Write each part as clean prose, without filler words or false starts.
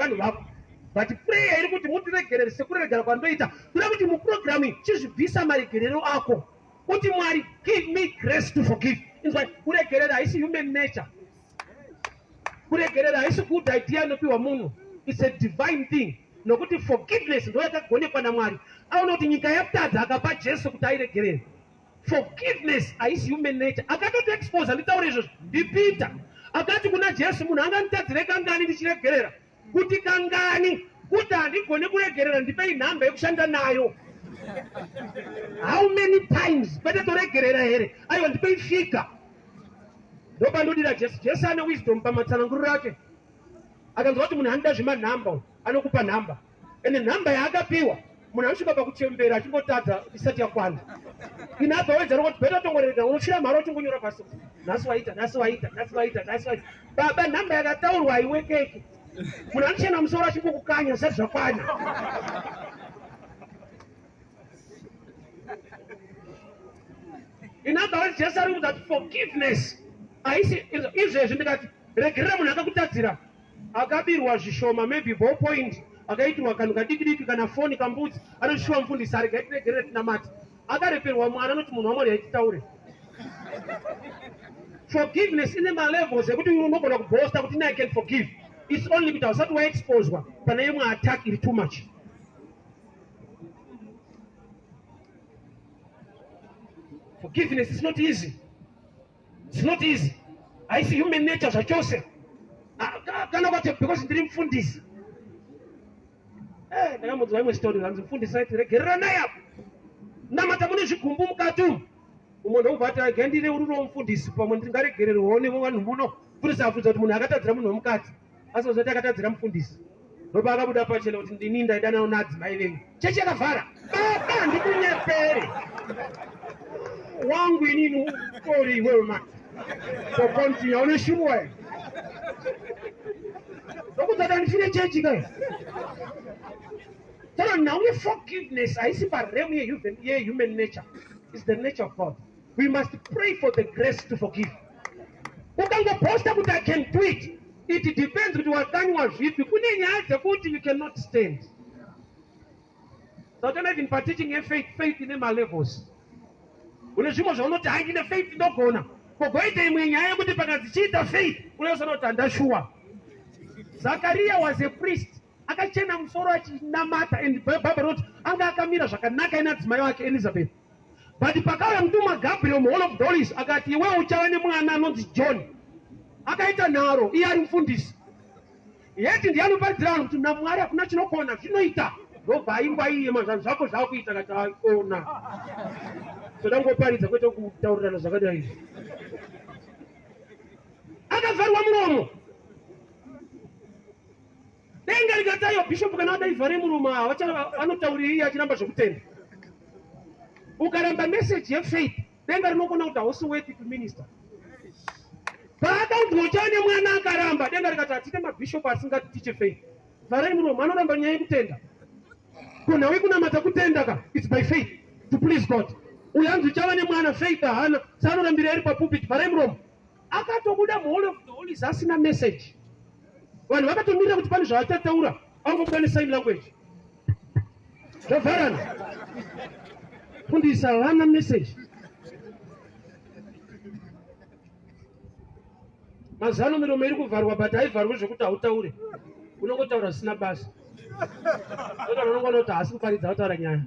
nevanhu vako. But prayer iri kuti mutiregerere sekuregerera kwandoita. Kuda kuti muprogram iyi chizvibvisa maregerero ako. Uti Mwari give me grace to forgive. Inzwa, kuregerera haisi human nature. Kuregerera haisi good idea inopiwa munhu. It's a divine thing. Nokuti forgiveness ndo yakagonekwa naMwari. Aona kuti nyika yatadza akapa Jesu kuti airegerere. Forgiveness haisi human nature. Akatoti expose nditaure izvozvo ndiPeter. Akati kuna Jesu munhu anganditadzire kangani ndichiregerera? Kuti kangani? Kuti handigone kuregerera ndipei nhamba yekushanda nayo. How many times? Kwete toregerera here? Aiwa ndipei figure. Ndopandodira Jesu. Jesu ane wisdom pamatsananguriro ake. Akanzwa kuti munhu anoda zvemanhamba uyu, anokupa nhamba. Ende nhamba yaakapiwa munhu anosvika pakuchembera achingotadza isati yakwana. In other words, anongoti better tongorega unofira mharo uchingonyora pasi. Nhasi waita, nhasi waita, nhasi waita, nhasi waita. Baba nhamba yakataurwa haiwekeki. Munhu anochena musoro achingokukanya zvisati zvakwana. In other words, Jesu ari kuudza kuti forgiveness haisi izvezvi ndikati regerera munhu akakutadzira akabirwa zvishoma maybe ball point akaitirwa kanhu kadiki diki kana foni kambudzi anoshuwa mufundisi arega tiregerere tinamate akareperwa mwana anoti munhu wamwari haititaure. Forgiveness ine malevels ekuti unogona kubosta kuti I can forgive. It's only kuti hausati waexposwa pane imwe attack iri too much. Forgiveness is not easy. It's not easy. Haisi human nature zvachose. Kana ukati because ndiri mufundisi. Ndakambonzwa imwe story hanzi mufundisi aiti regereranai apo. Namata mune zvigumbu mukati umu. Umwe ndokubva ati regai ndireurure mufundisi pamwe ndingaregererwawo nevanhu muno. Mufundisi abvunza kuti munhu akatadzira munhu wemukati. Asi wazoti akatadzira mufundisi. Ndopa akabuda pachena kuti ndini ndaidanana naadzimai venyu. Chechi yakavhara. Baba ndikunyepere. Wangu inini utori iwewe manje. So continue une shuwa. Ndokudzata ndifire chechi kai. Tara nhau yeforgiveness haisi parem yehuman nature. It's the nature of God. We must pray for the grace to forgive. Ukangoposta kuti I can do it, it depends kuti wakanywa zvipi. Kune nyaya dzekuti you cannot stand. So don't even pa teaching yefaith, faith ine malevels. Une zvimwe zvaunoti hai ndine faith ndogona. Kogoita imwe nyaya yekuti pakanzi chiita faith, unozoona kuti handashuwa. Zakaria was a priest. Akachena musoro achinamata and Bible rinoti anga akamira zvakanaka ina adzimai wake Elizabeth. But pakauya mutumwa Gabriel muHall of Glories akati iwe uchava nemwana anonzi John. Akaita nharo iye ari mufundisi. Yeti ndiye anoparidzira vanhu kuti naMwari hakuna chinokona zvinoita. Ndobva aingwa iye mazvanhu zvako zvakuita kati akona. Toda kungoparidza kwete kutaurirana zvakadai izvi. Akavharwa muromo. Denga rikati aiwa bishop kana vadai vhare muromo ava vanotaurira iye achiramba zvekutenda. Ukaramba message yefaith denga rinokona kuti hausi worthy to minister. Paakaudzwa uchava nemwana akaramba denga rikati hatite mabishop asingatiche faith. Vharai muromo anoramba nyaya yekutenda. Ko nhau yekunamata kutenda ka it's by faith to please God. Uyu hanzi uchava nemwana faith haana saanorambira iri papulpit vharai muromo. Akatobuda muHall of the Holies asina message. Vanhu vakatomirira kuti pane zvaachataura, angobuda nesign language. Zvavharana. Fundisa vana message. Mazano miromo iri kuvharwa but haivharwi zvekuti hautaure. Unongotaura zvisina basa. Saka unongoona kuti haasi kuparidza ataura nyaya.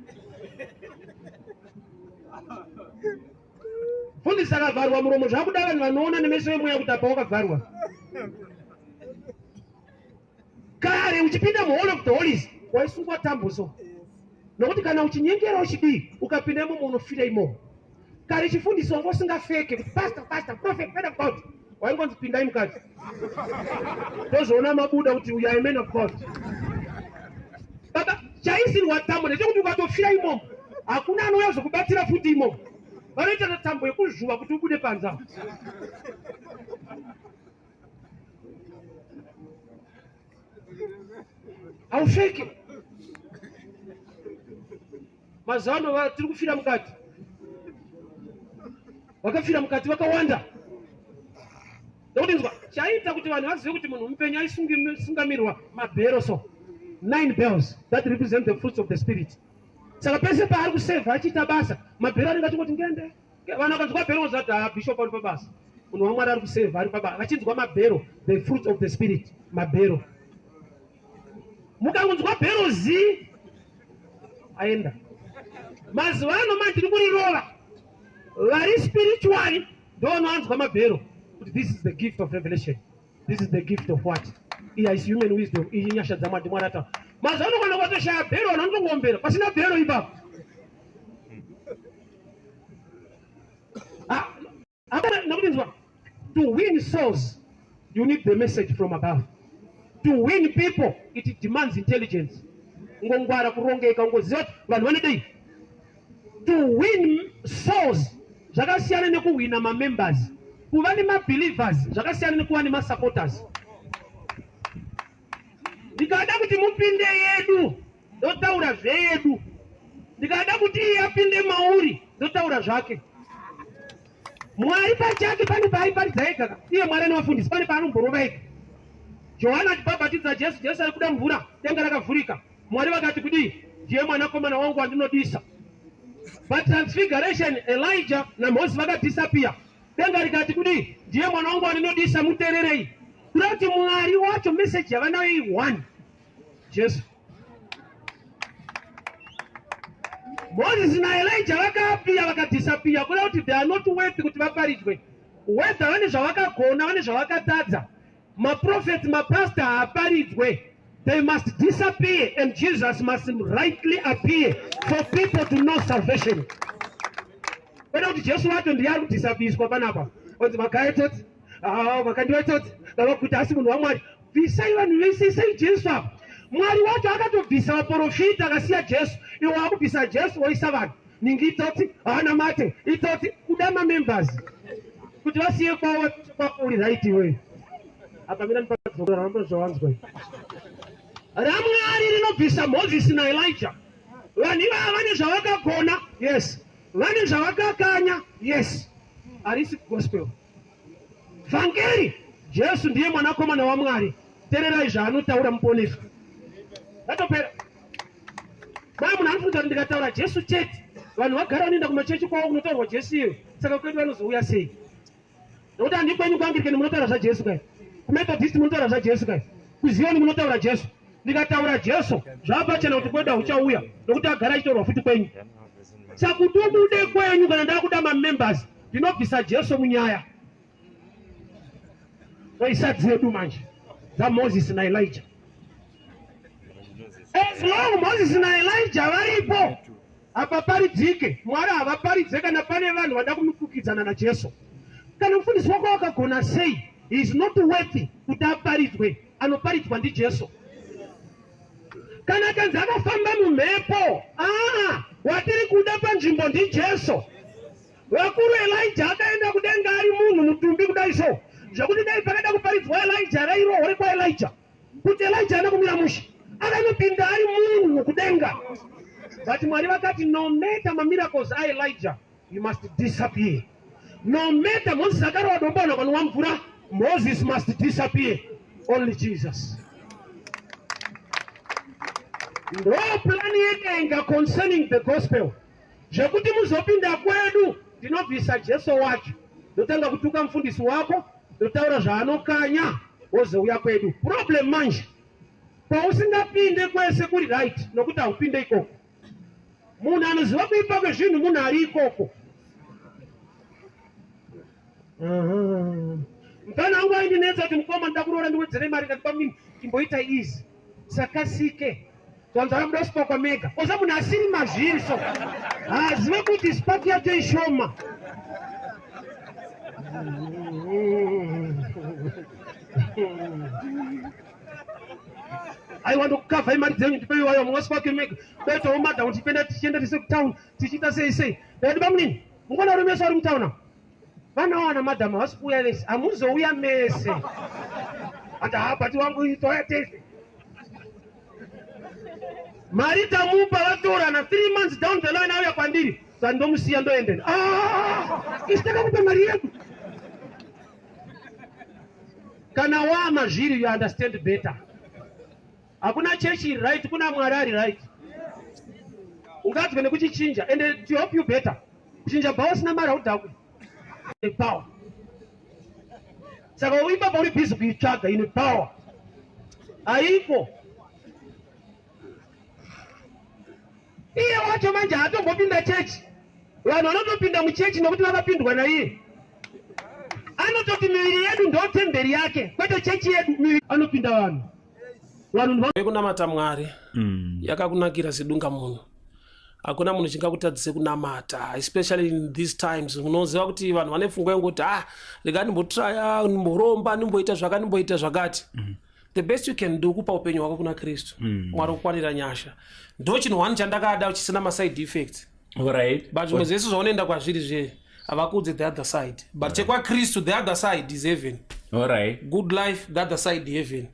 Mfundisi akavharwa muromo zvakuda vanhu vanoona nemeso emweya kuti apa wakavharwa. Kare uchipinda muHall of the Holies waisungwa tambo so. Nokuti kana uchinyengera uchidii ukapinda imomo unofira imomo. Kare chifundisi wanga usingafeke kuti pastor pastor prophet man of God waingonzi pindai mukadzi. Tozoona mabuda kuti you are a man of God. Baba chaisirwa tambo ndechekuti ukatofira imomo hakuna anouya zokubatsira futi imomo. Vanoita tambo yekuzvuva kuti ubude panze apo. Haufeki. Mazuva ano tiri kufira mukati. Vakafira mukati vakawanda. Ndokuti nzwa Chaiita kuti vanhu vazive kuti munhu mupenyu aisungamirwa mabhero, so nine bells that represent the fruits of the Spirit. Saka pese paari kusevha achiita basa, mabhero anenge achingoti ngende. Vanhu vakanzwa bhero vozati, "Ha, bishop ari pabasa, munhu waMwari ari kusevha, ari pabasa." Vachinzwa mabhero, the fruits of the Spirit, mabhero. Mukangonzwa bhero zi aenda. Mazuva ano manje tiri kurirova. Vari spiritually ndovanoanzwa mabhero kuti this is the gift of revelation, this is the gift of what. Iyi haisi human wisdom, iyi nyasha dzaMwari, Mwari ataura. Mazuva ano kana kwatoshaya bhero, vanhu vanotongombera pasina bhero ipapo. Ah, hapana. Nekuti nzwa, to win souls you need the message from above. To win people it demands intelligence, ngongwara, kurongeka, ungoziva kuti vanhu vanodei. To win souls zvakasiyana nekuhwina mamembers. Kuva nemabelievers zvakasiyana nekuva nemasupporters. Ndikada kuti mupinde yedu, ndotaura zveyedu. Ndikada kuti iye apinde mauri, ndotaura zvake. Mwari pachake pane paaiparidza ega ka. Iye Mwari anovafundisi, pane paanomborova ega. Johani achibhabhatidza Jesu, Jesu ari kuda mvura, denga rakavhurika, Mwari vakati kudii? "Ndiye mwanakomana wangu wandinodisa." Patransfiguration Elijah naMozisi vakadisappear, denga rikati kudii? "Ndiye mwana wangu wandinodisa, muteererei." Kuda kuti Mwari wacho meseji yavanayo i1, Jesu. Mozisi naElijah vakaappear, vakadisappear, kuda kuti they are not worthy kuti vaparidzwe. Whether vane zvavakagona, vane zvavakatadza, maprofeti, mapasta haaparidzwe. They must disappear and Jesus must rightly appear for people to know salvation. Kwete kuti Jesu wacho ndiye ari kudhisapiswa panapa, onzi makaetoti, makandiwetoti, vava kuti asi munhu waMwari. Bvisai vanhu vese, isai Jesu apa. Mwari wacho akatobvisa vaprofita akasiya Jesu. Iwe wakubvisa Jesu woisa vanhu ningi itoti haana mate, itoti kuda mamembers kuti vasiye kwavo kwauri. Right, iweyo apa mina ndipadzokera zvawanzwa. RaMwari rinobvisa Mozisi naElijah. Vanhu ivava vane zvavakagona, yes, vane zvavakakanya, yes, harisi gospel. Vhangeri, Jesu ndiye mwanakomana waMwari, tererai zvaanotaura muponesi. Ndatopera mai. Munhu anofunga kuti ndikataura Jesu chete, vanhu vagara vanoenda kumachechi kwavo kunotaurwa Jesu iyo, saka kwedu vanozouya sei? Nokuti handi kwenyu kuAnglican munotaura zvaJesu kai, kuMethodist munotaura zvaJesu kai, kuZioni munotaura Jesu. Ndikataura Jesu zvapachena kuti kwedu hauchauya, nokuti agara achitaurwa futi kwenyu. Saka kuti ubude kwenyu, kana ndakuda mamembers, ndinobvisa Jesu munyaya, toisa dzedu manje dzaMozisi naElijah. As long Mozisi naElijah varipo, hapaparidzike. Mwari havaparidze kana pane vanhu vada kumikikidzana naJesu. Kana mufundisi wako wakagona sei, he is not worthy kuti aparidzwe. Anoparidzwa ndiJesu. Kana kanzi akafamba mumhepo, aa, watiri kuda panzvimbo ndiJesu. Vakuru, Elija akaenda kudenga ari munhu mutumbi kudai so, zvekuti dai pakada kuparidzwa Elija, rairohwa rekwaElija kuti Elija ana kumira mushe, akanopinda ari munhu kudenga. But Mwari vakati, no matter mamiracles aElijah, you must disappear. No matter Moses akarova dombo akanwa mvura, Moses must disappear, only Jesus. Ndo plani yedenga concerning the gospel. Zvekuti muzopinda kwedu, ndinobvisa Jesu wacho, ndotanga kutuka mufundisi wako, ndotaura zvaanokanya, wozouya kwedu. Problem manje, pausingapinde kwese kuri right, nokuti haupinde ikoko. Munhu anoziva kuipa kwezvinhu munhu ari ikoko. Mufana wangu aindinetsa kuti, "Mukoma, ndoda kuroora, ndiwedzere mari." Ndati, "Pamini imboita izi sakasike zvanzara muda sipakwa mega." Oza munhu asiri mazviri so haazive kuti spark yacho ishoma. Aiwa, ndokukavhai mari dzenyu, ndipeiwayo mumwe spark mega betowo madhamu. Tichipenda, tichienda tise kutown, tichiita sei sei. Ndakati, "Bamunini, mungona uri mese vari mutown vanawana madhamu havasi kuuya vese, hamuzouya mese." Ati, "Ha, but wangu, toya tese." Mari tamupa, vatorana. 3 months down the line auya kwandiri, zandomusiya, ndoendeni. Ah, isi takakupa mari yedu. Kana wama zviri you understand better. Hakuna chechi iri right, kuna Mwari ari right. Ungadzwe nekuchichinja and to help you better. Kuchinja bhawa usina mari haudhakwi. Power. Saka uipapa uri busy kuitsvaga ine power. Haiko. Iye wacho manje haatombopinda chechi. Vanhu vanotopinda muchechi nokuti vakapindwa naiye. Anototi miviri yedu ndo temberi yake, kwete chechi yedu. Miviri anopinda vanhu. Vanhu kunamata Mwari yakakunakira sedunga munhu. Hakuna munhu chingakutadzise kunamata, especially in these times. Unoziva kuti vanhu vane pfungwa yengoti ah, rega ndimbotraya, ndimboromba, ndimboita zvakati, ndimboita zvakati. The best you can do kupa upenyu hwako kuna Kristu. Mwari okukwanira nyasha. Ndo chinhu one chandakada chisina maside effects. But zvimwe zvese zvaunoenda kwazviri zve havakuudze the other side. But chekwaKristu, the other side is heaven. Good life, the other side heaven.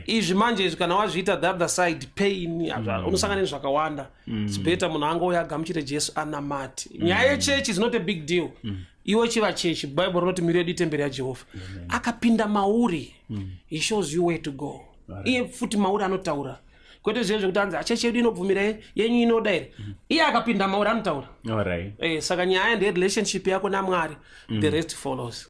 Izvi manje izvi kana wazviita, the other side pain, unosangana nezvakawanda. It's better munhu angouya agamuchire Jesu, anamati. Nyaya yechechi is not a big deal. Iwe chiva chechi. Bible rinoti miri yedu itemberi yaJehovha. Akapinda mauri, he shows you where to go. Iye futi mauri anotaura, kwete zviye zvekuti anzi achechi yedu inobvumira, yenyu inoda here. Iye akapinda mauri anotaura. Saka nyaya ndeye relationship yako naMwari, the rest follows.